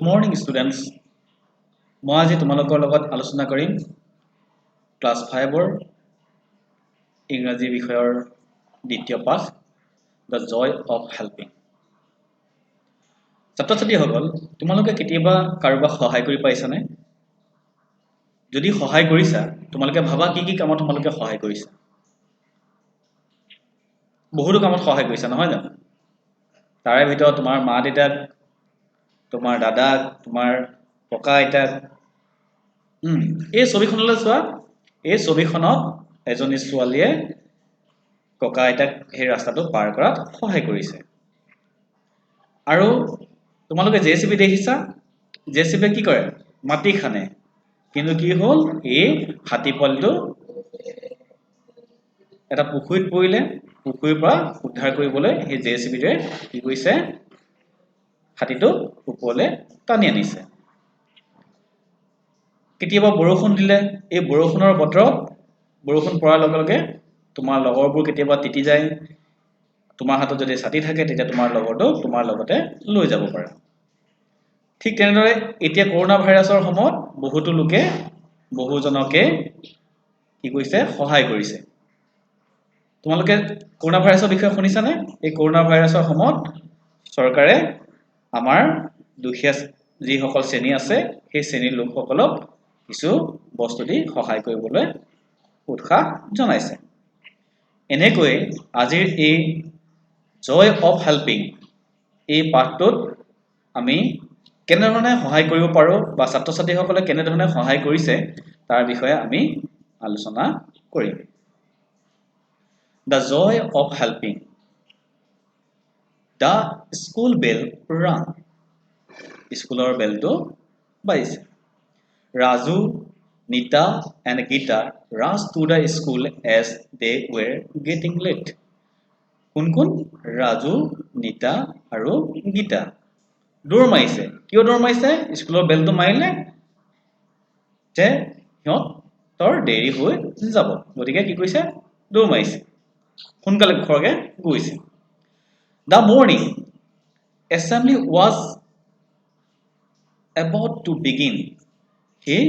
Morning students. মই আজি তোমালোকৰ লগত আলোচনা কৰিম ক্লাছ ফাইভৰ ইংৰাজী বিষয়ৰ দ্বিতীয় পাঠ, the joy of helping. ছাত্ৰ ছাত্ৰীসকল, তোমালোকে কেতিয়াবা কাৰোবাক সহায় কৰি পাইছানে? যদি সহায় কৰিছা, তোমালোকে ভাবা কি কি কামত তোমালোকে সহায় কৰিছা। বহুতো কামত সহায় কৰিছা, নহয় জানো? তাৰে ভিতৰত তোমাৰ মা দেউতাক, তোমাৰ দাদাক, তোমাৰ ককা আইতাক। এই ছবিখনলৈ চোৱা। এই ছবিখনত এজনী ছোৱালীয়ে ককা আইতাক সেই ৰাস্তাটো পাৰ কৰাত সহায় কৰিছে। আৰু তোমালোকে জে চি বি দেখিছা। জে চি বিয়ে কি কৰে? মাটি খানে। কিন্তু কি হ'ল? এই হাতী পোৱালিটো এটা পুখুৰীত পৰিলে। পুখুৰীৰ পৰা উদ্ধাৰ কৰিবলৈ সেই জে চি বিটোৱে কি কৰিছে? হাতীটোক ওপৰলৈ টানি আনিছে। কেতিয়াবা বৰষুণ দিলে, এই বৰষুণৰ বতৰত বৰষুণ পৰাৰ লগে লগে তোমাৰ লগৰবোৰ কেতিয়াবা তিতি যায়। তোমাৰ হাতত যদি ছাতি থাকে, তেতিয়া তোমাৰ লগৰটোক তোমাৰ লগতে লৈ যাব পাৰা। ঠিক তেনেদৰে এতিয়া কৰোণা ভাইৰাছৰ সময়ত বহুতো লোকে বহুজনকে কি কৰিছে? সহায় কৰিছে। তোমালোকে কৰোণা ভাইৰাছৰ বিষয়ে শুনিছানে? এই কৰোণা ভাইৰাছৰ সময়ত চৰকাৰে আমাৰ দুখীয়া যিসকল শ্ৰেণী আছে, সেই শ্ৰেণীৰ লোকসকলক কিছু বস্তু দি সহায় কৰিবলৈ উৎসাহ জনাইছে। এনেকৈ আজিৰ এই জয় অফ হেল্পিং এই পাঠটোত আমি কেনেধৰণে সহায় কৰিব পাৰোঁ বা ছাত্ৰ ছাত্ৰীসকলে কেনেধৰণে সহায় কৰিছে, তাৰ বিষয়ে আমি আলোচনা কৰিম। The joy of helping. The school bell rang. স্কুলৰ বেলটো বাজিছে। Raju, Nita and Gita rushed to the school as they were getting late. কোন কোন? ৰাজু, নীতা আৰু গীতা দৌৰ মাৰিছে। কিয় দৌৰ মাৰিছে? স্কুলৰ বেলটো মাৰিলে যে সিহঁতৰ দেৰি হৈ যাব। গতিকে কি কৰিছে? দৌৰ মাৰিছে, সোনকালে ঘৰকে গৈছে। The morning assembly was about to begin. সেই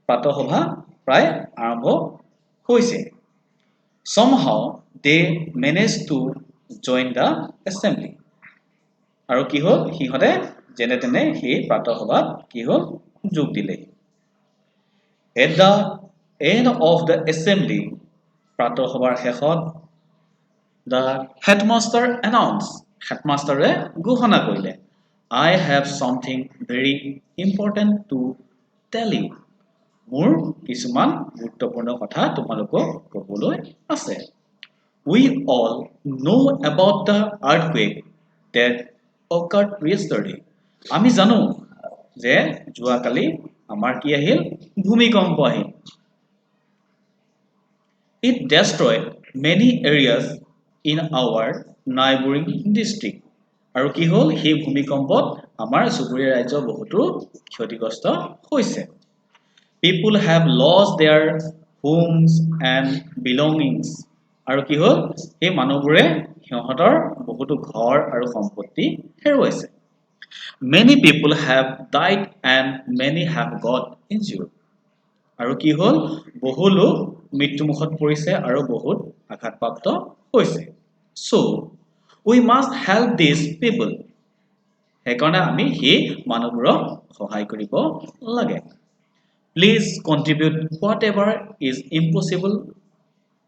প্ৰাতঃসভা প্ৰায় আৰম্ভ হৈছে। Somehow they managed to join the assembly. আৰু কি হ'ল? সিহঁতে যেনে তেনে সেই প্ৰাতঃসভাত কি হ'ল? যোগ দিলে। At the end of the assembly, প্ৰাতঃসভাৰ শেষত, the headmaster announced, হেডমাষ্টাৰে ঘোষণা কৰিলে, "I have something very important to tell you." মোৰ কিছুমান গুৰুত্বপূৰ্ণ কথা তোমালোকক ক'বলৈ আছে। We all know about the earthquake that occurred yesterday. আমি জানো যে যোৱাকালি আমাৰ কি আহিল? ভূমিকম্প আহিল। It destroyed many areas in our neighboring district. আৰু কি হ'ল? সেই ভূমিকম্পত আমাৰ চুবুৰীয়া ৰাজ্য বহুতো ক্ষতিগ্ৰস্ত হৈছে। People have lost their homes and belongings. আৰু কি হ'ল? সেই মানুহবোৰে সিহঁতৰ বহুতো ঘৰ আৰু সম্পত্তি হেৰুৱাইছে। Many people have died and many have got injured. আৰু কি হ'ল? বহু লোক মৃত্যুমুখত পৰিছে আৰু বহুত আঘাতপ্ৰাপ্ত হৈছে। So we must help these people. সেইকাৰণে আমি সেই মানুহবোৰক সহায় কৰিব লাগে। Please contribute whatever is impossible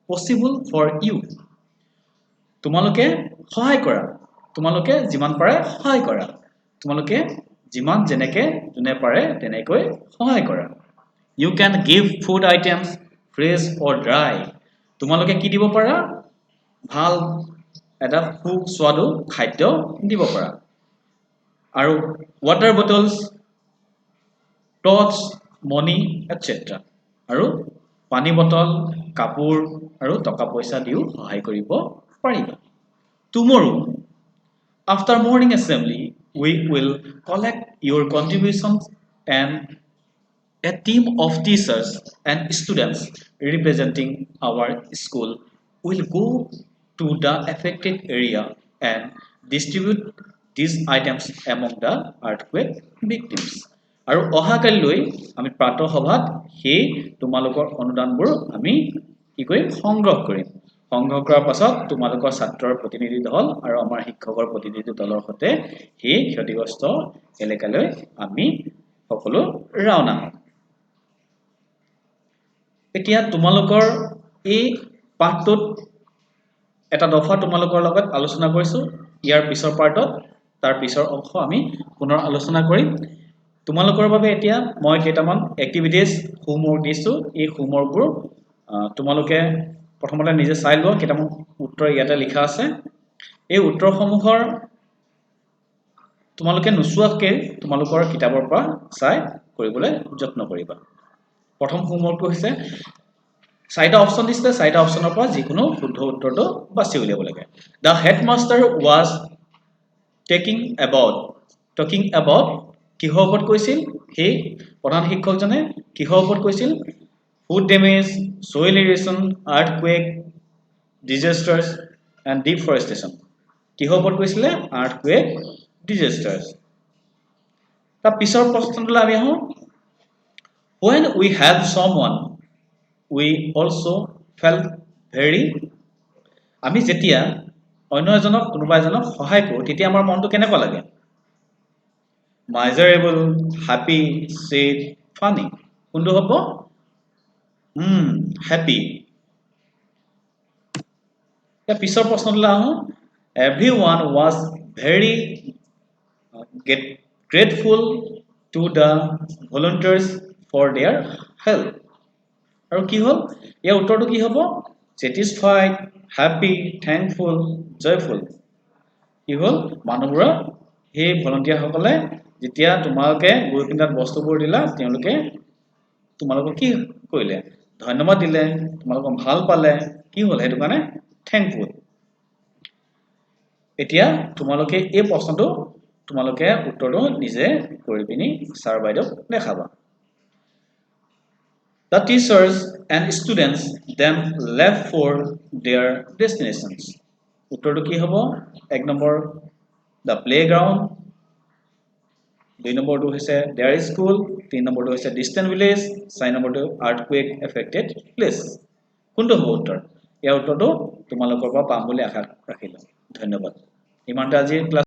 possible for you. তোমালোকে সহায় কৰা। তোমালোকে যিমান পাৰে সহায় কৰা। তোমালোকে যিমান যেনেকে যোনে পাৰে তেনেকৈ সহায় কৰা। You can give food items, fresh or dry. তোমালোকে কি দিব পাৰা? ভাল এটা সুস্বাদু খাদ্য দিব পাৰা আৰু water bottles, clothes, money, etcetera. আৰু পানী বটল, কাপোৰ আৰু টকা পইচা দিও সহায় কৰিব পাৰিবা। Tomorrow, after morning assembly, we will collect your contributions and a team of teachers and students representing our school will go to the affected area and distribute these items among the earthquake victims. আৰু অহাকালিলৈ আমি প্ৰাতঃসভাত সেই তোমালোকৰ অনুদানবোৰ আমি কি কৰিম? সংগ্ৰহ কৰিম। সংগ্ৰহ কৰাৰ পাছত তোমালোকৰ ছাত্ৰৰ প্ৰতিনিধি দল আৰু আমাৰ শিক্ষকৰ প্ৰতিনিধি দলৰ সৈতে সেই ক্ষতিগ্ৰস্ত এলেকালৈ আমি সকলো ৰাওনা হ'ম। এতিয়া তোমালোকৰ এই পাঠটোত এটা দফা তোমালোকৰ লগত আলোচনা কৰিছোঁ। ইয়াৰ পিছৰ পাৰ্টত তাৰ পিছৰ অংশ আমি পুনৰ আলোচনা কৰিম। তোমালোকৰ বাবে এতিয়া মই কেইটামান এক্টিভিটিজ, হোমৱৰ্ক দিছোঁ। এই হোমৱৰ্কবোৰ তোমালোকে প্ৰথমতে নিজে চাই লোৱা। কেইটামান উত্তৰ ইয়াতে লিখা আছে। এই উত্তৰসমূহৰ তোমালোকে নোচোৱাকৈ তোমালোকৰ কিতাপৰ পৰা চাই কৰিবলৈ যত্ন কৰিবা। প্ৰথম হোমৱৰ্কটো হৈছে, চাৰিটা অপশ্যন দিছিলে, চাৰিটা অপশ্যনৰ পৰা যিকোনো শুদ্ধ উত্তৰটো বাছি উলিয়াব লাগে। The headmaster was talking about, কিহৰ ওপৰত কৈছিল? সেই প্ৰধান শিক্ষকজনে কিহৰ ওপৰত কৈছিল? Food damage, soil erosion, earthquake disasters and deforestation. কিহৰ ওপৰত কৈছিলে? আৰ্থকুৱেক ডিজাষ্টাৰ্ছ। তাৰ পিছৰ প্ৰশ্নটোলৈ আমি আহোঁ। When we help someone, we also felt very, আমি যেতিয়া অন্য এজনক, কোনোবা এজনক সহায় কৰোঁ, তেতিয়া আমাৰ মনটো কেনেকুৱা লাগে? মাইজাৰেবল, হেপী, চেড, ফানি। কোনটো হ'ব? হেপী। এতিয়া পিছৰ প্ৰশ্নটোলৈ আহোঁ। Everyone was very grateful to the volunteers for their help. আৰু কি হ'ল? ইয়াৰ উত্তৰটো কি হ'ব? Satisfied, happy, thankful, joyful. কি হ'ল? মানুহবোৰৰ, সেই ভলণ্টিয়াৰসকলে যেতিয়া তোমালোকে গৈ পিনে তাত বস্তুবোৰ দিলা, তেওঁলোকে তোমালোকক কি কৰিলে? ধন্যবাদ দিলে, তোমালোকক ভাল পালে। কি হ'ল? সেইটো কাৰণে থেংকফুল। এতিয়া তোমালোকে এই প্ৰশ্নটো, তোমালোকে উত্তৰটো নিজে কৰি পিনি ছাৰ বাইদেউক দেখাবা। The teachers and students then left for their destinations. উত্তৰটো কি হ'ব? এক নম্বৰ the playground, দুই নম্বৰটো হৈছে there school, তিনি নম্বৰটো হৈছে ডিষ্টেণ্ট ভিলেজ, চাৰি নম্বৰটো আৰ্থকুৱেক এফেক্টেড প্লেচ। কোনটো হ'ব উত্তৰ? ইয়াৰ উত্তৰটো তোমালোকৰ পৰা পাম বুলি আশা ৰাখিলোঁ। ধন্যবাদ। ইমানতে আজিৰ ক্লাছ